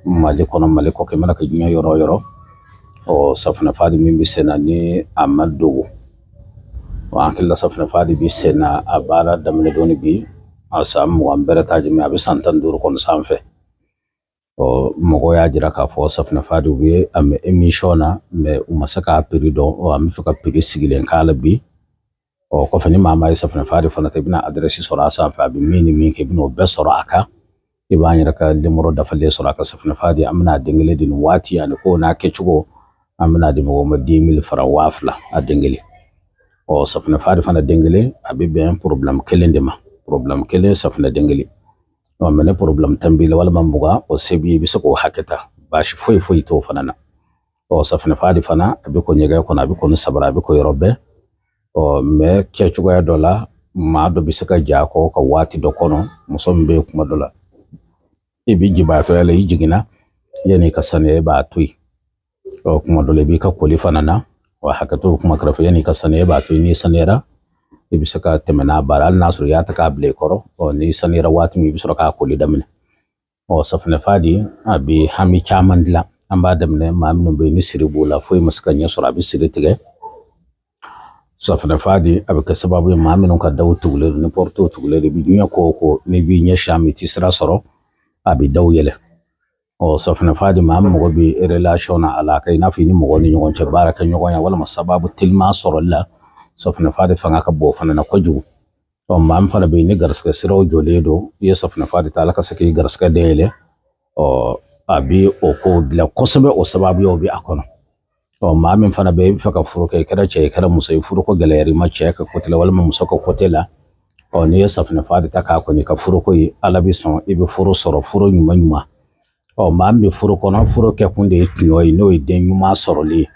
Mali kɔnɔ, Mali kɔkan, i mana kɛ diɲɛ yɔrɔ o yɔrɔ. Ɔ safunɛ fadi min bɛ sen na ni a ma dogo, an hakili la safunɛ fadi bɛ sen na, a baara daminɛ dɔɔni bi a san 20 bɛrɛ t'a jɛ, a bɛ san 15 kɔni sanfɛ. Ɔ mɔgɔw y'a jira k'a fɔ safunɛ fadi u bɛ a mɛn émission na, mais u ma se k'a prix dɔn. Ɔ an bɛ fɛ ka prix sigilen k'a la bi. Ɔ kɔfɛ ni maa maa ye safunɛ fadi fana ta, i bɛna adresse sɔrɔ a sanfɛ, a bɛ min ni min kɛ, i bɛna o bɛɛ sɔrɔ a kan. I b'an yɛrɛ ka numéro dafalen sɔrɔ a kan. Safunɛ fadi, an bɛna a den kelen di nin waati, ani ko n'a kɛcogo, an bɛna di mɔgɔw ma 10 000 francs, 2000 a den kelen. Ɔ safunɛ fadi fana den kelen, a bɛ bɛn problème kelen de ma, problème kelen safunɛ den kelen. Ɔ mais ni problème 10 b'i la walima 20, o se b'i ye, i bɛ se k'o hakɛ ta, baasi foyi foyi t'o fana na. Ɔ safunɛ fadi fana, a bɛ ko ɲɛgɛn kɔnɔ, a bɛ ko ni sabara, a bɛ ko yɔrɔ bɛɛ. Ɔ mais kɛcogoya dɔ la, maa dɔ bɛ se ka ja a kɔ ka waati dɔ kɔnɔ. Muso min bɛ yen, kuma dɔ la i bɛ jibaatɔya la, i jiginna, yanni i ka sanuya, i b'a to yen. Ɔ kuma dɔ la i b'i ka koli fana na, wa hakɛto kuma kɛrɛfɛ, yanni i ka sanuya, i b'a to yen. N'i sanuyara, i bɛ se ka tɛmɛ n'a baara, hali n'a sɔrɔ i y'a ta k'a bila i kɔrɔ. Ɔ n'i sanuyara waati min, i bɛ sɔrɔ k'a koli daminɛ. Ɔ safunɛ fadi, a bɛ hami caman dilan. An b'a daminɛ maa minnu bɛ yen ni siri b'o la, foyi ma se ka ɲɛ sɔrɔ, a bɛ siri tigɛ. Safunɛ fadi, a bɛ kɛ sababu ye maa minnu ka daw tugulen don, ni portew tugulen don, i bɛ diɲɛ ko o ko, n'i b'i ɲɛsin a ma, i tɛ sira sɔrɔ, a bɛ daw yɛlɛ. Ɔ safunɛ fadi, maa min mago bɛ relation na, a la ka i n'a fɔ i ni mɔgɔw ni ɲɔgɔn cɛ baara kɛ ɲɔgɔn ye, walima sababu teliman sɔrɔli la, safunɛ fadi fanga ka bon o fana na kojugu. Ɔ maa min fana bɛ yen ni garisɛgɛ siraw jɔlen don, i ye safunɛ fadi ta, Ala ka se k'i garisɛgɛ dayɛlɛ. Ɔ a bɛ o ko dilan kosɛbɛ, o sababuyaw bɛ a kɔnɔ. Ɔ maa min fana bɛ yen, i bɛ fɛ ka furu kɛ, i kɛra cɛ ye, i kɛra muso ye, furuko gɛlɛyara i ma, cɛ ka côté la walima muso ka côté la, ɔ n'i ye safunɛ fadi ta k'a kɔni ka furuko ye, Ala bɛ sɔn, i bɛ furu sɔrɔ, furu ɲuman ɲuman. Ɔ maa min bɛ furu kɔnɔ, furu kɛkun de ye tiɲɛ ye, n'o ye den ɲuman sɔrɔli ye,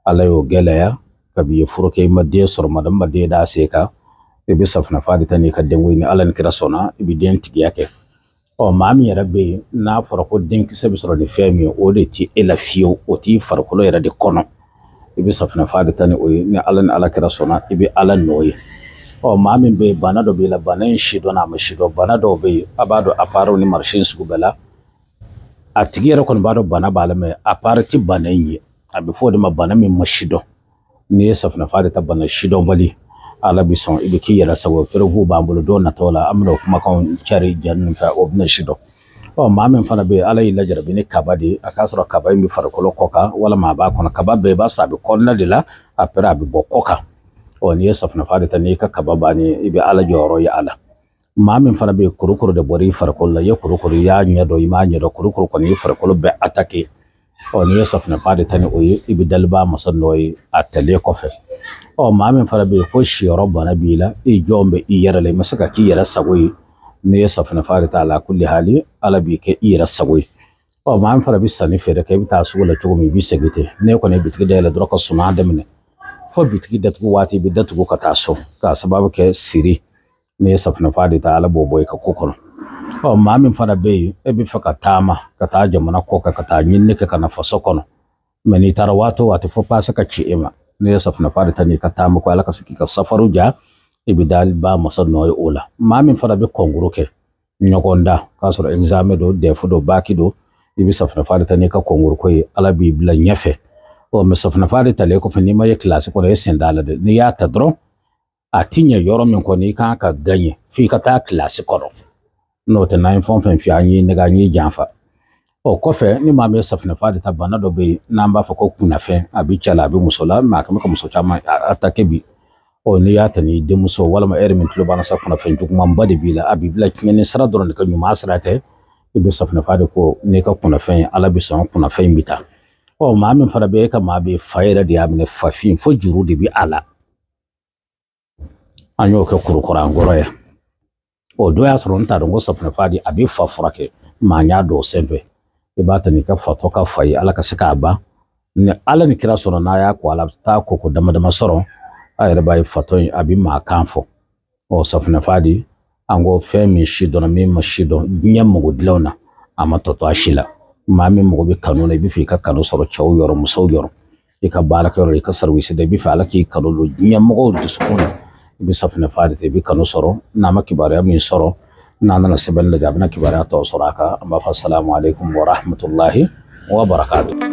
Ala y'o gɛlɛya kabi i ye furu kɛ, i ma den sɔrɔ, madame ma den d'a sen kan, i bɛ safunɛ fadi ta n'i ka denko ye, ni Ala ni kira sɔnna, i bɛ den tigiya kɛ. Ɔ maa min yɛrɛ bɛ yen n'a fɔra ko denkisɛ bɛ sɔrɔ ni fɛn min ye, o de ti e la fiyewu, o t'i farikolo yɛrɛ de kɔnɔ, i bɛ safunɛ fadi ta ni o ye, ni Ala ni Ala kira sɔnna, i bɛ Ala nɔ ye. Ɔ maa min bɛ yen, bana dɔ b'i la, bana in si dɔn, a ma si dɔn, bana dɔw bɛ yen, a b'a dɔn appareil ni machine sugu bɛɛ la, a tigi yɛrɛ kɔni b'a dɔn bana b'a la, mais appareil ti bana in ye, a bɛ fɔ o de ma bana min ma si dɔn. N'i ye safunɛ fadi ta, bana sidɔnbali, Ala bɛ sɔn, i bɛ k'i yɛrɛ sago ye. Preuve b'an bolo, don nataw la an bɛna o kumakanw cari ja ninnu fɛ, o bɛna si dɔn. Ɔ maa min fana bɛ yen, Ala y'i lajarabi ni kaba de ye, a k'a sɔrɔ kaba in bɛ farikolo kɔ kan walima a b'a kɔnɔ, kaba bɛɛ i b'a sɔrɔ a bɛ kɔnɔna de la, après a bɛ bɔ kɔ kan. Ɔ n'i ye safunɛ fadi ta, n'i ka kaba bannen, i bɛ Ala jɔyɔrɔ ye a la. Maa min fana bɛ yen, kurukuru de bɔra i farikolo la, i ye kurukuru, i y'a ɲɛ dɔn, i m'a ɲɛ dɔn, kurukuru kɔni i farikolo bɛɛ attaqué. Ɔ n'i ye safunɛ fadi ta ni o ye, i bɛ daliba masa nɔ ye a talen kɔfɛ. Ɔ maa min fana bɛ yen ko siyɔrɔ bana b'i la, i jɔn bɛ i yɛrɛ la, i ma se ka k'i yɛrɛ sago ye, n'i ye safunɛ fadi ta, ala kulli hali, Ala b'i kɛ i yɛrɛ sago ye. Ɔ maa min fana bɛ sanni feere kɛ, i bɛ taa sugu la cogo min, i bɛ segin ten, n'e kɔni ye bitigi dayɛlɛ dɔrɔn ka suman daminɛ, fo bitigi datugu waati, i bɛ datugu ka taa so k'a sababu kɛ siri. N'i ye safunɛ fadi ta, Ala b'o bɔ i ka ko kɔnɔ. Ɔ maa min fana bɛ yen, e bɛ fɛ ka taama ka taa jamana kɔ kan, ka taa ɲinini kɛ ka na faso kɔnɔ, mais n'i taara waati o waati, fo passe ka ci e ma, n'i ye safunɛ fadi ta n'i ka taama ko, Ala ka se k'i ka safaru ja, i bɛ daliba masa nɔ ye o la. Maa min fana bɛ concours kɛ, ɲɔgɔn da, k'a sɔrɔ examen don, DEF don, bac don, i bɛ safunɛ fadi ta n'i ka concours ko ye, Ala b'i bila ɲɛfɛ. Ɔ mais safunɛ fadi talen kɔfɛ, n'i ma ye kilasi kɔnɔ, e sen t'a la dɛ. N'i y'a ta dɔrɔn, a ti ɲɛ yɔrɔ min kɔni, i kan ka gagner f'i ka taa kilasi kɔnɔ, n'o tɛ n'an ye fɛn o fɛn f'i ye, an y'i nɛgɛ, an y'i janfa. Ɔ kɔfɛ, ni maa min ye safunɛ fadi ta, bana dɔ bɛ yen n'an b'a fɔ ko kunnafɛn, a bɛ cɛ la, a bɛ muso la, mais a kɛn bɛ ka muso caman attaquer bi. Ɔ n'i y'a ta n'i denmuso walima e yɛrɛ min tulo b'an na sa, kunnafɛn jugumanba de b'i la, a b'i bila tiɲɛni sira dɔrɔn de ka, ɲuman sira tɛ, i bɛ safunɛ fadi ko n'i ka kunnafɛn ye, Ala bɛ sɔn, kunnafɛn in bɛ taa. Ɔ maa min fana bɛ e ka maa bɛ fa yɛrɛ de y'a minɛ, fafin fo juru de bɛ a la, an y'o kɛ kurukuru an kɔrɔ ye. O don y'a sɔrɔ n t'a dɔn ko safunɛ fadi a bɛ fa furakɛ, maa y'a dɔn o senfɛ, i b'a ta n'i ka fatɔ ka fa ye, Ala ka se k'a ban, ni Ala ni kira sɔnna, n'a y'a ko, ala bɛ taa ko ko dama dama sɔrɔ, a yɛrɛ b'a ye fatɔ in a bɛ maa kan fɔ. Ɔ safunɛ fadi, an ko fɛn min si dɔnna, min ma si dɔn, diɲɛ mago dilanw na, a ma tɔ to a si la. Maa min mago bɛ kanu na, i bɛ fɛ i ka kanu sɔrɔ cɛw yɔrɔ, musow yɔrɔ, i ka baarakɛyɔrɔ, i ka service da, i bɛ fɛ Ala k'i kanu don diɲɛ mɔgɔw dusukun na, i bɛ safunɛ fadi ta, i bɛ kanu sɔrɔ. N'a ma kibaruya min sɔrɔ, N'a nana sɛbɛnni lajɛ, a bɛna kibaruya tɔ sɔrɔ a kan. An b'a fɔ salamu aleykum wa rahmatulahi wa barakatu.